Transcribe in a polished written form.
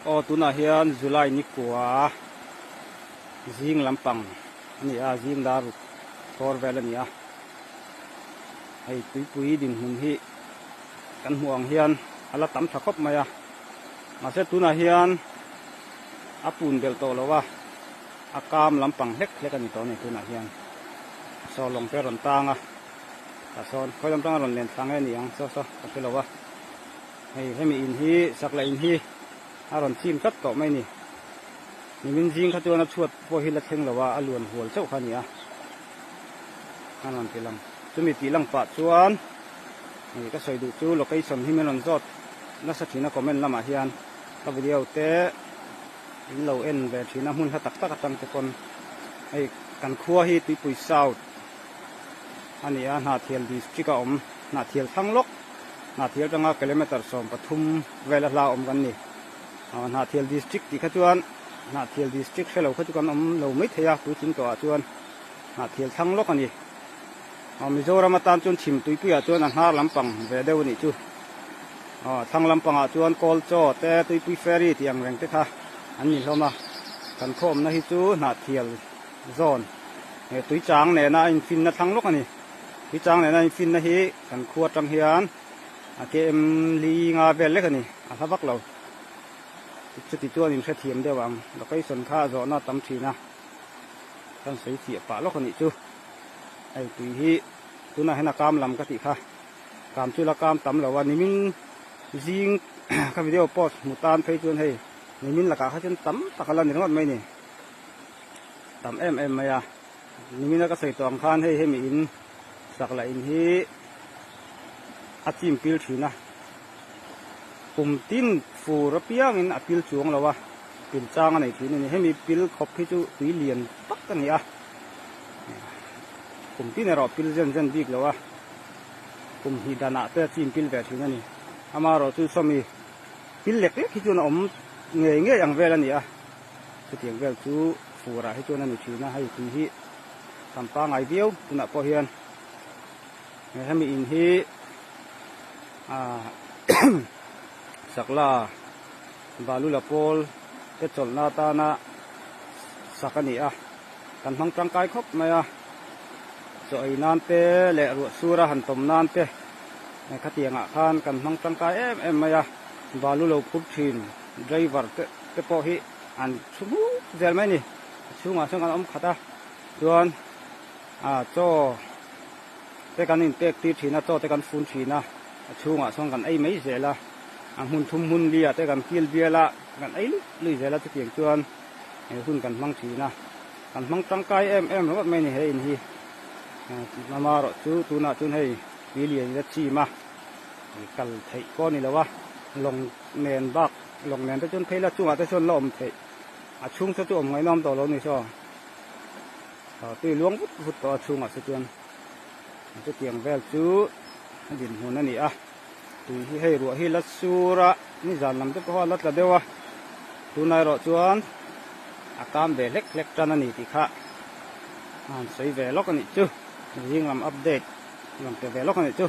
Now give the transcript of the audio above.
Aw tunah hian July ni kua zing lampang a ni a, zing dar ruk thawr vel a ni a. Hei tuipui dinhmun hi kan hmuh ang hian a la tam tha khawp mai a, mahse tunah hian a pun belh tawh lo a, a kam lampang hlek hlek a ni tawh a ni tunah hian. Saw lawng te a rawn tang a, tah sawn khawi lam tanga rawn len thla nge a ni ang saw saw ka hre lo a. Hei hemi in hi sakla in hi a rawn chim tlat tawh mai a ni. Nimin zing kha chuan a chhuat pawh hi la thleng lo a, a luan hual chauh kha a ni a. A rawn ti lang. Chumi tih lang pah chuan hei ka sawi duh chu location hi min rawn zawt nasa thin a comment lamah hian ka video te in lo en ve thin a hmun hla tak tak atang te pawn hei kan khua hi Tuipui South a ni a, Hnahthial district a awm Hnahthial thlang lawk Hnahthial atanga kilometer 13 vel a hla awm kan ni. Hnahthial district tih kha chuan Hnahthial district hrelo kha chu kan awm lo mai thei a puitling tawhah chuan Hnahthial thlang lawk a ni. Mizoram atan chuan chhim tuipuiah chuan a hnar lampang ve deuh a nih chu. Thlang lampangah chuan kawl chaw te tuipui ferry tih ang reng te kha an ni hlawm a. Kan khawmna hi chu Hnahthial zawn tuichang nena a infinna thlang lawk a ni. Tuichang nena a infinna hi kan khua atang hian a KM li nga vel lek a ni, a hla vak lo. Chuti chuan inhrethiam deuh ang location kha a zawhna a tam thin a. Kan sawi fiah pah lawk a nih chu. Hei tui hi tunah hian a kam lam ka tih kha. Kam chu la kam tam lo a, nimin zing ka video post hmu tan phei chuan hei nimin lakah kha chuan tam tak a la ni ringawt mai ni. Tam em em mai a. Nimina ka sawi tawh ang khan hei hemi in sak lah in hi a chim pil thin a. Kum tin fur apiangin a pil chuang lo a. Pil chang a nei thin a ni. Hemi pil khawp hi chu tui lian tak a ni a, kum tin erawh pil zen zen bik lo a, kum hnih danah te a chim pil ve thin a ni. Amaherawh chu sawmi pil lek lek hi chuan a awm ngei ngei ang vel a ni a, chutiang vel chu furah hi chuan a ni thin a, hei tui hi tam pangai viau tunah pawh hian hemi in hi ah sakla. Balula pawl te chawlhna atana sak a ni a, kan hmang tangkai khawp mai a, chaw ei nan te leh ruah sura han tawm nan te khatiangah khan kan hmang tangkai em em mai a, balu lo phur thin driver te te pawh hi an thu hmuk zel mai a ni, a chhungah chuan kan awm khat a, chuan ah chaw te kan inpek tir thin a, chaw te kan fun thin a, a chhungah chuan kan ei mai zel a. A hmun thum hmun li ah te kan kil bial a, kan ei luih luih zel a chutiang chuan he hun kan hmang thin a, kan hmang tangkai em em ringawt mai a ni he in hi. Amaherawh chu tunah chuan hei tui lian in a chim a, kal theih pawh a ni lo a, lawng nen bak lawng nen te chuan phei la chungah te chuan la awm theih, a chhung saw chu awm ngaihnawm tawh lo a ni saw, tui luang vut vut tawh a chhungah saw chuan chutiang vel chu a dinhmun a ni a. Tui hi hei ruah hi la sur a, nizan lam te pawh a la tla deuh a, tunah erawh chuan a kam ve hlek hlek tan a ni tih kha a han sawi ve lawk a nih chu, zing lam update rawn pe ve lawk a nih chu.